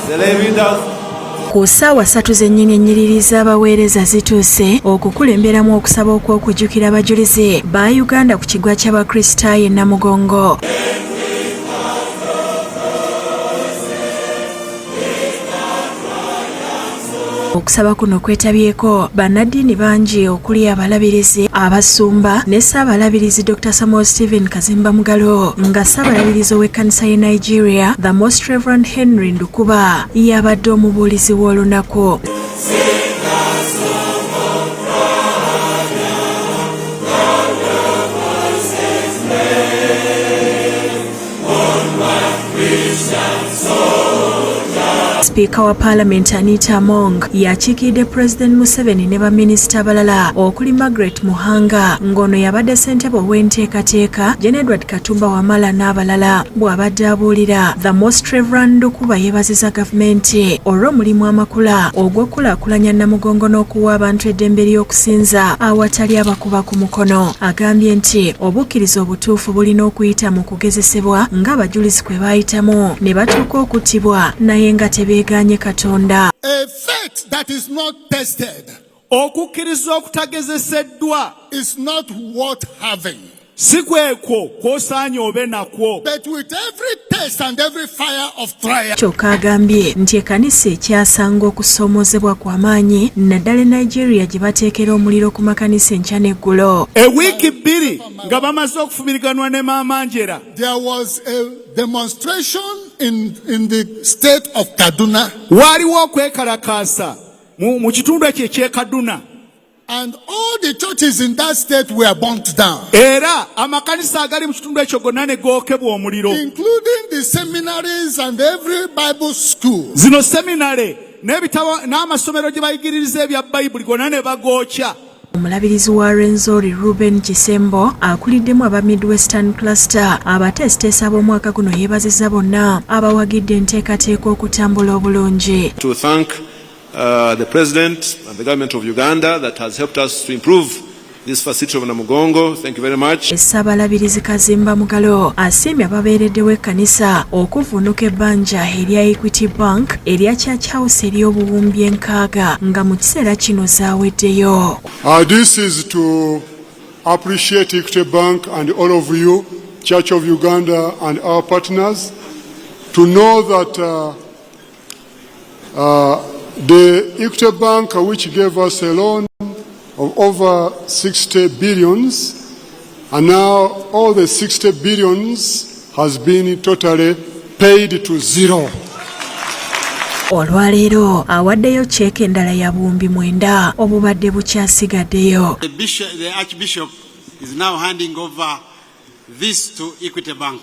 The lay readers. Ku ssaawa 3 zennyini ennyiriri z'abaweereza zituuse okukulemberamu okusaba okw'okujjukira abajulizi ba Uganda ku kigwa ky'Abakristaayo e Namugongo. Okusaba kuno kwetabyeko bannaddiini bangi okuli abalabirizi, abasumba ne Ssaabalabirizi Dr. Samuel Stephen Kazimba Mugalu, nga Ssaabalabirizi ow'ekkanisa y'e Nigeria The Most Reverend Henry Ndukuba yabadde omubuulizi w'olunaku. Sipiika wa Paalamenti Anita Among yakiikiridde Pulezidenti Museveni ne baminisita abalala okuli Margaret Muhanga, ng'ono yabadde ssentebe ow'enteekateeka, Gen Edward Katumba Wamala n'abalala. Bw'abadde abuulira, The Most Reverend Ndukuba yeebaziza gavumenti olw'omulimu amakula ogw'okukulaakulanya Namugongo n'okuwa abantu eddembe ly'okusinza awatali abakuba ku mukono. Agambye nti obukkiriza obutuufu bulina okuyita mu kugezesebwa ng'abajulizi kwe baayitamu ne batuuka okuttibwa naye nga tebeegaanye Katonda. A faith that is not tested Okukkiriza okutagezeseddwa is not worth having. Si kwekwo kw'osaanye obe nakwo. But with every test and every fire of trial, Kyokka agambye nti ekkanisa ekyasanga okusoomoozebwa kw'amaanyi naddala e Nigeria gye bateekera omuliro ku makanisa enkya n'eggulo. Ewiiki 2 nga bamaze okufumiriganwa ne Maama Angela, there was a demonstration in the state of Kaduna. Waaliwo okwekalakaasa mu kitundu ekyo eky'e Kaduna. And all the churches in that state were burnt down. Era amakanisa agali mu kitundu ekyo gonna ne gookebwa omuliro. Including the seminaries and every Bible school. Zino seminare n'ebitabo n'amasomero gye bayigiririza ebya Bayibuli gonna ne bagookya. Omulabirizi wa Rwenzori Ruben Kisembo akuliddemu aba Midwestern Cluster abateesiteesi ab'omwaka guno yeebazizza bonna abawagidde enteekateeka okutambula obulungi. To thank the President and the government of Uganda that has helped us to improve this facility of Namugongo. Thank you very much. Ssaabalabirizi Kazimba Mugalu asiimye ababeereddewo ekkanisa okuvvuunuka ebbanja erya Equity Bank erya Church House ery'obuwumbi 60 nga mu kiseera kino zaaweddeyo. This is to appreciate Equity Bank and all of you, Church of Uganda and our partners, to know that the Equity Bank, which gave us a loan of over 60 billions, and now all the 60 billions has been totally paid to zero. Olwaleero awaddeyo ceeke endala ya buwumbi 9 obubadde bukyasigaddeyo. The bishop, the Archbishop is now handing over this to Equity Bank.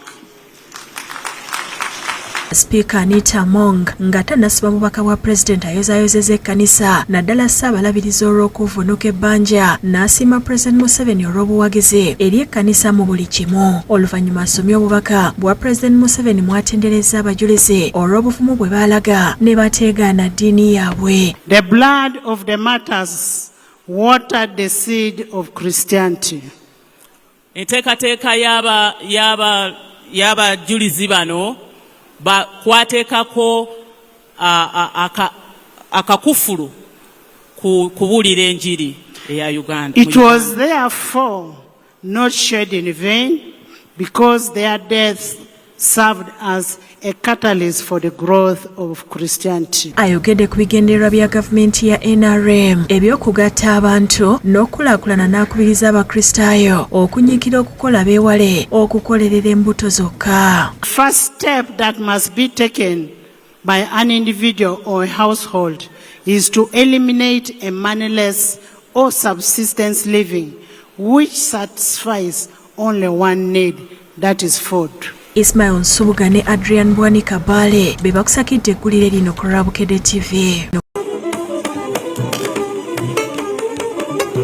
Sipiika Anita Among nga tannasiba bubaka bwa Pulezidenti ayozaayozezza ekkanisa naddala Ssaabalabirizi olw'okuvvuunuka ebbanja n'asiima Pulezidenti Museveni olw'obuwagizi eri ekkanisa mu buli kimu. Oluvannyuma asomye obubaka bwa Pulezidenti Museveni mw'atenderezza abajulizi olw'obuvumu bwe baalaga ne bateegaana ddiini yaabwe. The blood of the martyrs watered the seed of Christianity. Enteekateeka y'abajulizi bano kwateekako akakufulu ku kubuulira enjiri eya Uganda. It was therefore not shed in vain, because their deaths served as a catalyst for the growth of Christianity. Ayogedde ku bigendererwa bya gavumenti ya NRM eby'okugatta abantu n'okukulaakulana n'akubiriza Abakristaayo okunyiikira okukola beewale okukolerera embuto zokka. First step that must be taken by an individual or a household is to eliminate a moneyless or subsistence living which satisfies only one need, that is food. Ismail Nsubuga ne Adrian Bwanika Bale be bakusakidde eggulire lino ku Lwabukedde TV.